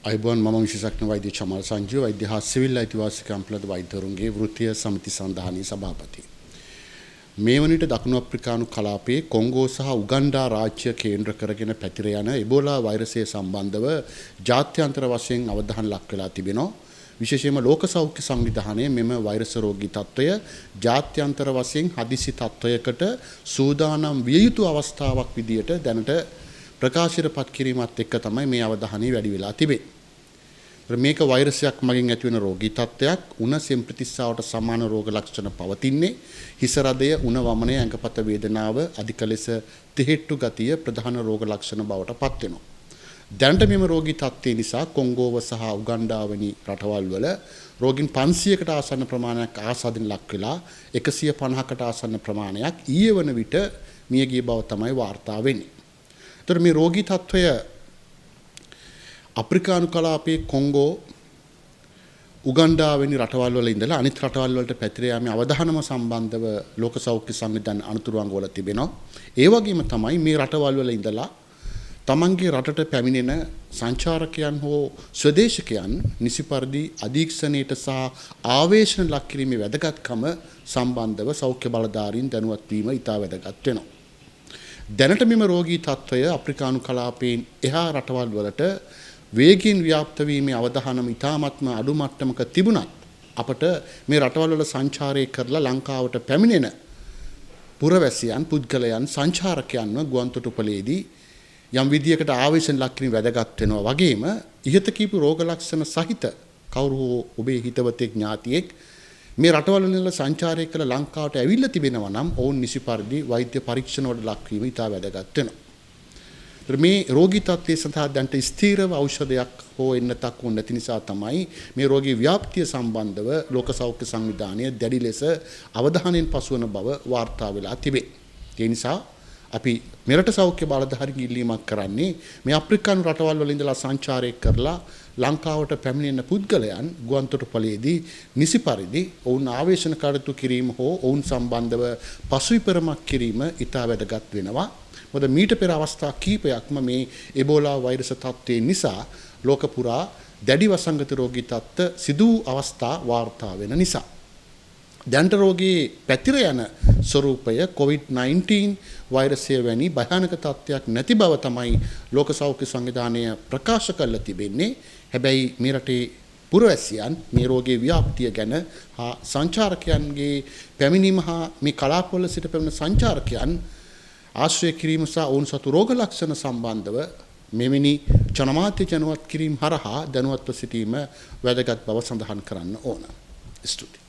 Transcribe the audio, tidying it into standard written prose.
අයබෝන් මම විශේෂඥ වෛද්‍ය චමල් සංජීව, වෛද්‍ය හා සිවිල් අයිතිවාසිකම් පිළිබඳ වෛද්‍යවරුන්ගේ වෘත්තීය සමිති සන්ධානයේ සභාපති. මේ වන විට දකුණු අප්‍රිකානු කලාපයේ කොංගෝ සහ උගන්ඩා රාජ්‍ය කේන්ද්‍ර කරගෙන පැතිර යන එබෝලා වෛරසය සම්බන්ධව ජාත්‍යන්තර වශයෙන් අවධානය ලක් වෙලා තිබෙනවා. විශේෂයෙන්ම ලෝක සෞඛ්‍ය සංවිධානය මෙම වෛරස රෝගී තත්ත්වය ජාත්‍යන්තර වශයෙන් හදිසි තත්ත්වයකට සූදානම් විය යුතු අවස්ථාවක් විදියට දැනට ප්‍රකාශයට පත් කිරීමත් එක්ක තමයි මේ අවධානය වැඩි වෙලා තිබෙන්නේ. මේක වෛරසයක් මගින් ඇතිවෙන රෝගී තත්ත්වයක්. උණ සෙම්ප්‍රතිස්සාවට සමාන රෝග ලක්ෂණ පවතින්නේ. හිස රදය, උණ වමනය, ඇඟපත වේදනාව, අධික ලෙස තෙහෙට්ටු ගතිය ප්‍රධාන රෝග ලක්ෂණ බවට පත් වෙනවා. දැනට මෙම රෝගී තත්ත්වය නිසා කොංගෝව සහ උගන්ඩා වැනි රටවල් වල රෝගීන් 500කට ආසන්න ප්‍රමාණයක් ආසාදන ලක් වෙලා 150කට ආසන්න ප්‍රමාණයක් ඊයේ වන විට මිය ගිය බව තමයි වාර්තා වෙන්නේ. ඒතර මේ රෝගී තත්ත්වය අප්‍රිකානු කලාපයේ කොංගෝ, උගන්ඩා වැනි රටවල් වල ඉඳලා අනිත් රටවල් වලට පැතිර යාමේ අවධානම සම්බන්ධව ලෝක සෞඛ්‍ය සංවිධාන අනතුරු අඟවලා තිබෙනවා. ඒ වගේම තමයි මේ රටවල් වල ඉඳලා තමන්ගේ රටට පැමිණෙන සංචාරකයන් හෝ ස්වදේශකයන් නිසි පරිදි අධීක්ෂණයට සහ ආවේශන ලක් කිරීමේ වැදගත්කම සම්බන්ධව සෞඛ්‍ය බලධාරීන් දැනුවත් වීම ඉතා වැදගත් වෙනවා. දැනට මෙම රෝගී තත්ත්වය අප්‍රිකානු කලාපයෙන් එහා රටවල් වලට වේගයෙන් ව්‍යාප්ත වීමේ අවධානම ඉතාමත්ම අඩු මට්ටමක තිබුණත් අපට මේ රටවල් වල සංචාරය කරලා ලංකාවට පැමිණෙන පුරවැසියන්, පුද්ගලයන්, සංචාරකයන්ව ගුවන්තොටුපළේදී යම් විදියකට ආවේශන ලක් කිරීම වැදගත් වෙනවා වගේම ඉහත කියපු රෝග ලක්ෂණ සහිත කවුරු හෝ ඔබේ හිතවතෙක්, ඥාතියෙක් මේ රටවල් වල සංචාරය කළ ලංකාවට ඇවිල්ලා තිබෙනවා නම් ඔවුන් නිසි පරිදි වෛද්‍ය පරීක්ෂණ වලට ලක්වීම ඉතා වැදගත් වෙනවා. මේ රෝගී තත්ත්වය සඳහා දැනට ස්ථීරව ඖෂධයක් හෝ එන්නතක් වුණ නැති නිසා තමයි මේ රෝගී ව්‍යාප්තිය සම්බන්ධව ලෝක සෞඛ්‍ය සංවිධානය දැඩි ලෙස අවධානයෙන් පසුවන බව වාර්තා වෙලා තිබේ. ඒ නිසා අපි මෙරට සෞඛ්‍ය බලධාරීන් ඉල්ලීමක් කරන්නේ මේ අප්‍රිකානු රටවල් වල ඉඳලා සංචාරය කරලා ලංකාවට පැමිණෙන පුද්ගලයන් ගුවන්තොටුපළේදී නිසි පරිදි ඔවුන් ආවේශන කටයුතු කිරීම හෝ ඔවුන් සම්බන්ධව පසුවිපරමක් කිරීම ඉතා වැදගත් වෙනවා. මොකද මීට පෙර අවස්ථා කීපයක්ම මේ එබෝලා වෛරස තත්ත්වය නිසා ලෝක පුරා දැඩි වසංගත රෝගී තත්ත්ව සිදු වූ අවස්ථා වාර්තා වෙන නිසා. දැනට රෝගයේ පැතිර යන ස්වරූපය COVID-19 වෛරසය වැනි භයානක තත්ත්වයක් නැති බව තමයි ලෝක සෞඛ්‍ය සංවිධානය ප්‍රකාශ කරලා තිබෙන්නේ. හැබැයි මේ රටේ පුරවැසියන් මේ රෝගයේ ව්‍යාප්තිය ගැන හා සංචාරකයන්ගේ පැමිණීම හා මේ කලාපවල සිට පැමිණ සංචාරකයන් ආශ්‍රය කිරීම සහ ඔවුන් සතු රෝග ලක්ෂණ සම්බන්ධව මෙවැනි ජනමාධ්‍ය දැනුවත් කිරීම හරහා දැනුවත්ව සිටීම වැදගත් බව සඳහන් කරන්න ඕන. ස්තුතියි.